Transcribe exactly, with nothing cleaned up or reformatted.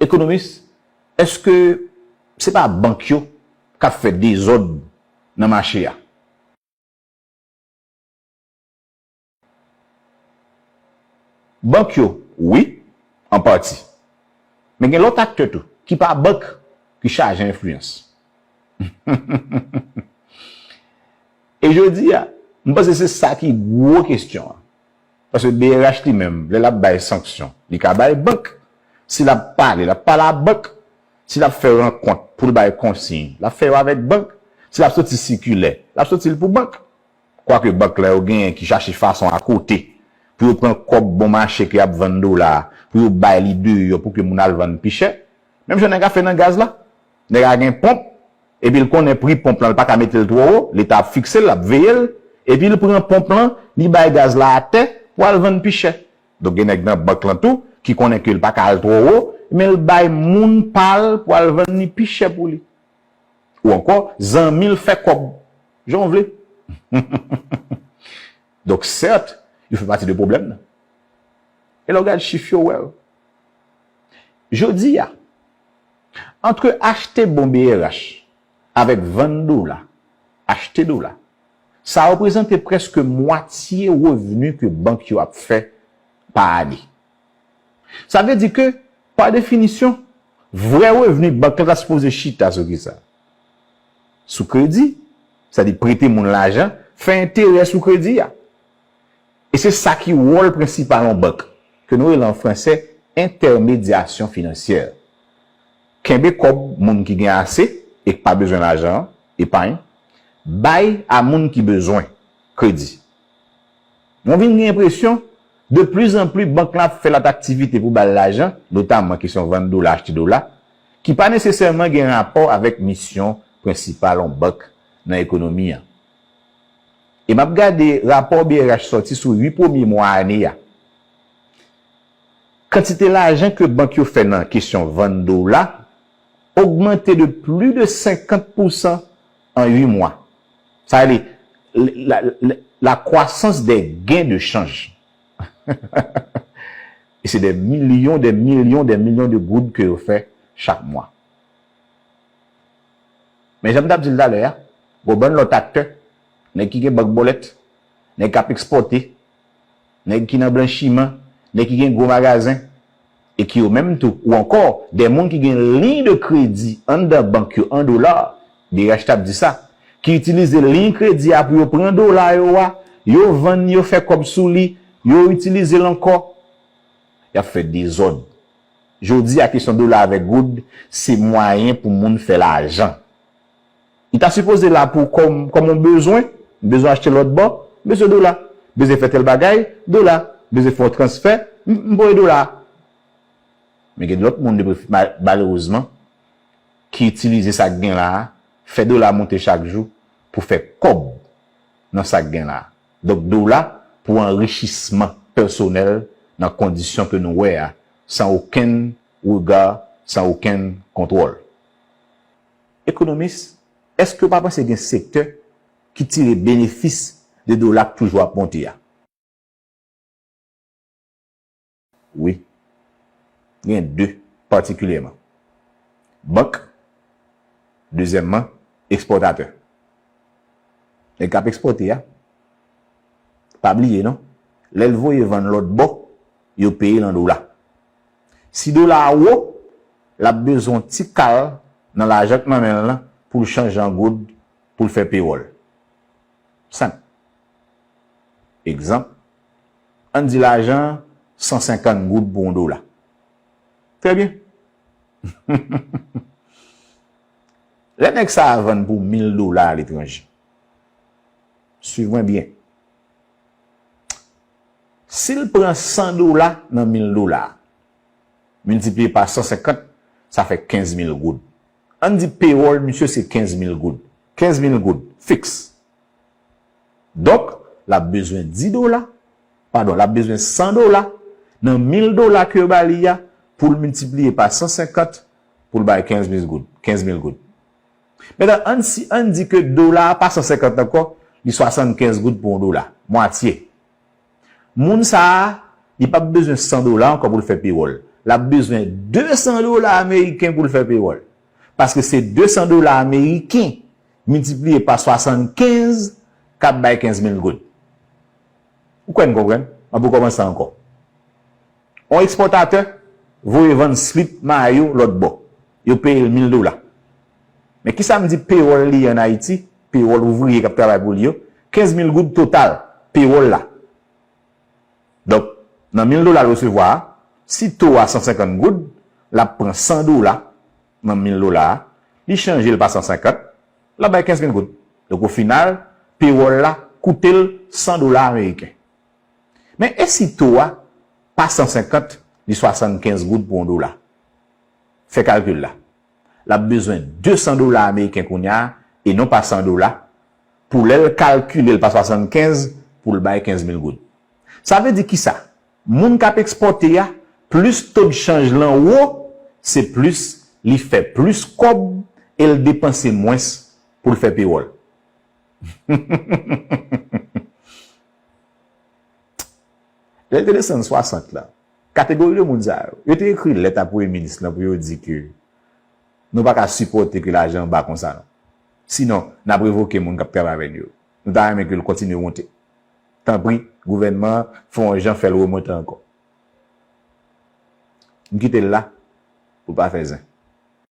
Ekonomis, èske se pa bank yo k ap fè dezòd nan mache a? Bank yo, wi, an pati. Men gen lòt aktè tou, ki pa bank, ki chaje enfliyans. E jodi a, m panse se sa ki gwo kesyon an. Paske B R H li menm, lè l ap bay sanksyon, li ka bay bank. Si l ap pale, l ap pale a bank. Si l ap fè rankont pou l bay konsiy, l ap fè yo avèk bank. Si l ap soti sikilè, l ap soti l pou bank. Kwake bank la yo genyen ki chache fason akote pou yo pran kòb bon mache ke y ap vann dola a, pou yo bay li deyò pou ke moun al vann pi chè. Menm jan nèg la fè nan gaz la. Nèg la gen ponp, epi l konnen pri ponp lan, l pa ka mete l twò wo, Leta ap fikse l, l ap veye l, epi l pran ponp lan, li bay gaz la atè pou al vann pi chè. Donk gen nèg nan bank lan tou ki konnen ke l pa ka al twò wo, men l bay moun pa l pou al vann li pi chè pou li. Ou ankò, zanmi l fè kòb. Jan w vle. Donk, sèt, yo fè pati de pwoblèm nan. E lè w gad chif yo, w wè l. Jodi a, antre achte bon B R H avèk vann dola, achte dola, sa reprezante prèske mwatye revni ke bank yo ap fè pa ane. Sa vle di ke, pa definisyon, vrè revni bank la ta sipoze chita sou kisa? Sou kredi. Sa di prete moun lajan, fè enterè sou kredi a. E se sa ki wòl prensipal yon bank, ke nou rele an fransè entèmedyasyon finansyè. Kenbe kòb moun ki gen ase e k pa bezwen lajan an, epay, bay a moun ki bezwen, kredi. Mwen vin gen enpresyon, de pli zan pli, bank la ap fè lòt aktivite pou ba l lajan, notaman kesyon vann dola, achte dola, ki pa nesesèman gen rapò avèk misyon prensipal yon bank nan ekonomi an. E m ap gade rapò B R H sòti sou uit premye mwa ane a. Kantite lajan ke bank yo fè nan kesyon vann dola ogmante de plis de senkant pousan an uit mwa. Sa vle di, la, la, la, la croissance des gains de change. E se de milyon, de milyon, de milyon de goud ke yo fè chak mwa. Men jan m t ap di l talè a, gon bann lòt aktè, nèg ki gen bank bòlèt, nèg k ap ekspòte, nèg ki nan blanchiman, nèg ki gen gwo magazen, e ki yo menm tou, ou ankò, de moun ki gen liy de kredi anndan bank yo an dola, B R H t ap di sa, ki itilize liy kredi a pou yo pran dola yo a, yo vann, yo fè kòb sou li, yo itilize l ankò, y ap fè dezòd. Jodi a, kesyon dola avèk goud, se mwayen pou moun fè lajan. Li ta sipoze la pou kòm, kòm yon bezwen, m bezwen achte lòt bò, m bezwen dola. M bezwen fè tèl bagay, dola. M bezwen fè yon transfè, m, m voye dola. Men gen lòt moun, de pref-, ma-, malerezman, ki itilize sa k gen la a, fè dola monte chak jou pou fè kòb nan sa k gen la a. Donk, dola pou anrichisman pèsonèl nan kondisyon ke nou wè a, san okenn rega, san okenn kontwòl. Ekonomis, èske w pa panse gen sektè ki tire benefis de dola k toujou ap monte a? Wi. Gen de patikilyèman. Bank, dezyèmman, ekspòtatè. Nèg k ap ekspòte a, pa bliye non, lè l voye vann lòt bò, yo peye l an dola. Si dola a wo, l ap bezwen yon ti kal nan lajan k nan men l lan pou l chanje an goud pou l fè pewòl. Senp. Egzanp, ann di lajan an san senkant goud pou yon dola. Trè byen. Lè nèg sa a vann pou mil dola aletranje, swiv mwen byen. Si l pran san dola nan mil dola, miltipliye pa san senkant, sa fè kenz mil goud. Ann di pewòl misye se kenz mil goud. Kenz mil goud, fiks. Donk, l ap bezwen dis dola, padon, l ap bezwen san dola nan mil dola ke yo ba li a pou l miltipliye pa san senkant pou l bay kenz mil goud, kenz mil goud. Mentnan, ann si, ann di ke dola a pa san senkant ankò, li swasannkenz goud pou yon dola, mwatye. Moun sa a, li p ap bezwen san dola ankò pou l fè pewòl. l ap bezwen de san dola ameriken pou l fè pewòl. Paske se de san dola ameriken miltipliye pa swasannkenz k ap bay kenz mil goud. Ou kwè n konprann? M ap rekòmanse ankò. On ekspòtatè voye vann slip, mayo lòt bò. Yo peye l mil dola. Men kisa m di pewòl li ye ann Ayiti? Pewòl ouvriye k ap travay pou li yo, kenz mil goud total pewòl la. Donk, nan mil dola l resevwa a, si to a san senkant goud, l ap pran san dola nan mil dola a, li chanje l pa san senkant, l ap bay kenz mil goud. Donk, o final, pewòl la koute l san dola ameriken. Men e si to a pa san senkant, li swasannkenz goud pou yon dola? Fè kalkil la. L ap bezwen de san dola ameriken kounye a, e non pa san dola, pou lè l kalkile l pa swasannkenz, pou l bay kenz mil goud. Sa vle di kisa? Moun k ap ekspòte a, plis to d chanj lan wo, se plis li fè plis kòb e l depanse mwens pou l fè pewòl. Lè l te desann swasant la, kategori de moun sa yo, yo te ekri lèt a premye minis lan pou yo di ke nou pa ka sipòte ke lajan ba konsa non. Sinon, n ap revoke moun k ap travay avè n yo. Nou ta renmen ke l kontinye monte. Tanpri, gouvènman an, fè yon jan fè l remonte ankò. M kite l la pou l pa fè zen.